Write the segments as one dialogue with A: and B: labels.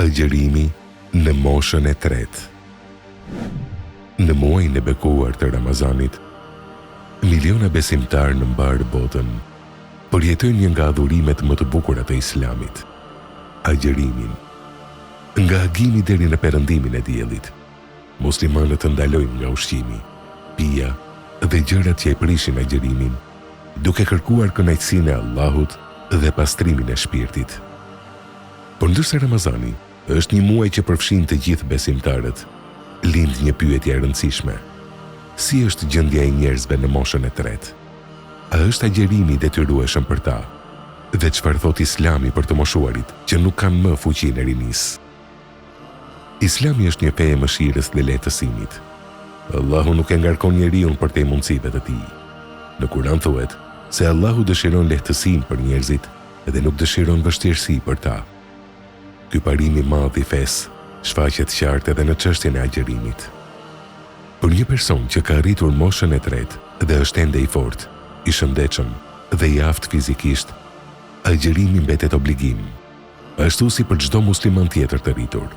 A: Agjërimi në moshën e tretë. Në muajin e bekuar të Ramazanit, miliona besimtarë në mbarë botën përjetojnë një nga adhurimet më të bukura të Islamit, agjërimin. Nga agimi deri në perëndimin e diellit, muslimanët ndalojnë nga ushqimi, pija dhe gjërat që e prishin agjërimin, duke kërkuar kënaqësinë e Allahut dhe pastrimin e shpirtit. Por ndërsa Ramazani është një muaj që përfshin të gjithë besimtarët, lind një pyetje e rëndësishme, Si është gjendja e njerëzve në moshën e tretë? A është agjërimi i detyrueshëm për ta? Dhe çfarë thotë Islami për të moshuarit që nuk kanë më fuqinë e rinisë? Islami është një fe e mëshirës dhe lehtësimit. Allahu nuk e ngarkon njeriun përtej mundësive të tij. Në Kur'an thuhet se Allahu dëshiron lehtësim për njerëzit dhe nuk dëshiron vështirësi për ta. Ky parim i madh i fesë shfaqet qartë edhe në çështjen e agjërimit. Për një person që ka arritur moshën e tretë dhe është ende i fortë, i shëndetshëm dhe i aftë fizikisht, agjërimi mbetet obligim, ashtu si për çdo musliman tjetër të rritur.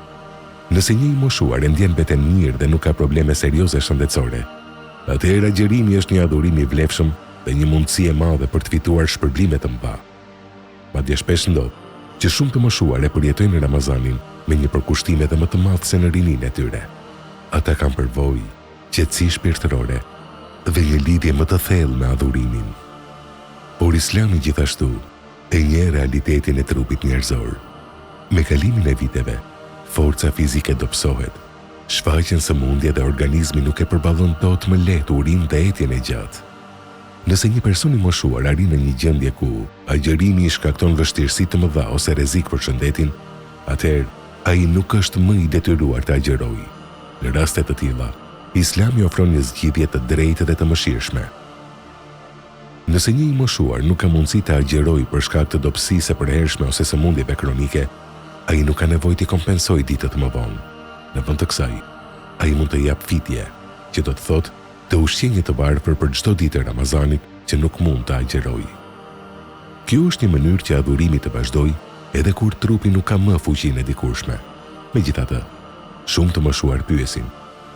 A: Nëse një i moshuar e ndjen veten mirë dhe nuk ka probleme serioze shëndetësore, atëherë agjërimi është një adhurim i vlefshëm dhe një mundësi e madhe për të fituar shpërblime të mëdha. Madje shpesh ndodh që shumë të moshuar e përjetojnë Ramazanin me një përkushtim edhe më të madh se në rininë e tyre. Ata kanë përvojë, qetësi shpirtërore dhe një lidhje më të thellë me adhurimin. Por Islami gjithashtu e njeh realitetin e trupit njerëzor. Me kalimin e viteve, forca fizike dobësohet, shfaqen sëmundje dhe organizmi nuk e përballon dot më lehtë urinë dhe etjen e gjatë. Nëse një person i moshuar arrin në një gjendje ku agjërimi i shkakton vështirësi të mëdha ose rrezik për shëndetin, atëherë ai nuk është më i detyruar të agjërojë. Në raste të tilla, Islami ofron një zgjidhje të drejtë dhe të mëshirshme. Nëse një i moshuar nuk ka mundësi të agjërojë për shkak të dobësisë së përhershme ose sëmundjeve kronike, ai nuk ka nevojë t'i kompensojë ditët më vonë. Në vend të kësaj, ai mund të japë fidje, që do të thotë të ushqejë një të varfër për çdo ditë të Ramazanit që nuk mund të agjërojë. Kjo është një mënyrë që adhurimi të vazhdojë edhe kur trupi nuk ka më fuqinë e dikurshme. Megjithatë, shumë të moshuar pyesin,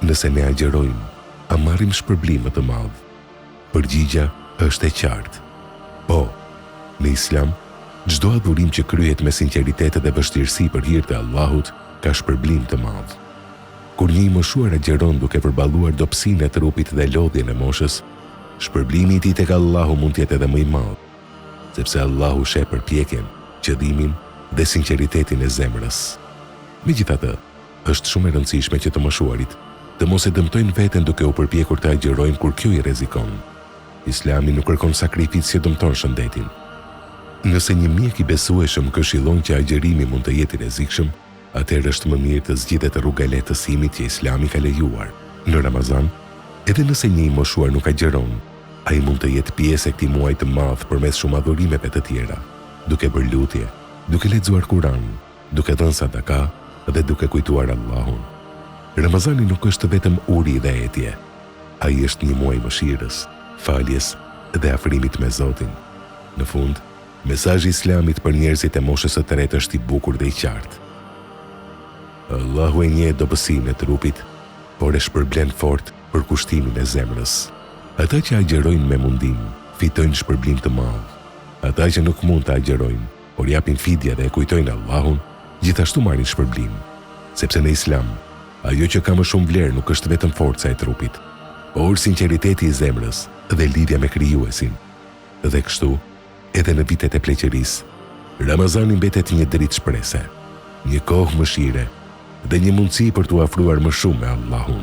A: nëse ne agjërojmë, a marrim shpërblim më të madh? Përgjigja është e qartë, Po! Në Islam, çdo adhurim që kryhet me sinqeritet dhe vështirësi për hir të Allahut ka shpërblim të madh. Kur një i moshuar agjëron duke përballuar dobësinë e trupit dhe lodhjen e moshës, shpërblimi i tij tek Allahu mund të jetë edhe më i madh, sepse Allahu sheh përpjekjen, qëllimin dhe sinqeritetin e zemrës. Megjithatë, është shumë e rëndësishme që të moshuarit të mos e dëmtojnë veten duke u përpjekur të agjërojnë kur kjo i rrezikon. Islami nuk kërkon sakrificë që dëmton shëndetin. Nëse një mjek i besueshëm këshillon që agjërimi mund të jetë i rrezikshëm, atëherë është më mirë të zgjidhet rruga e lehtësimit që Islami ka lejuar. Në Ramazan, edhe nëse një i moshuar nuk agjëron, ai mund të jetë pjesë e këtij muaji të madh përmes shumë adhurimeve të tjera, duke bërë lutje, duke lexuar Kur'an, duke dhënë sadaka dhe duke kujtuar Allahun. Ramazani nuk është vetëm uri dhe etje. Ai është një muaj i mëshirës, faljes dhe afrimit me Zotin. Në fund, Mesazhi i Islamit për njerëzit e moshës së tretë është i bukur dhe i qartë. Allahu e njeh dobësinë e trupit, por e shpërblen fort përkushtimin e zemrës. Ata që agjërojnë me mundim, fitojnë shpërblim të madh. Ata që nuk mund të agjërojnë, por japin fidje dhe e kujtojnë Allahun, gjithashtu marrin shpërblim. Sepse në Islam, ajo që ka më shumë vlerë nuk është vetëm forca e trupit, por sinqeriteti i zemrës dhe lidhja me Krijuesin. Dhe kështu, edhe në vitet e pleqërisë, Ramazani mbetet një dritë shprese, një kohë mëshire dhe një mundësi për t'u afruar më shumë me Allahun.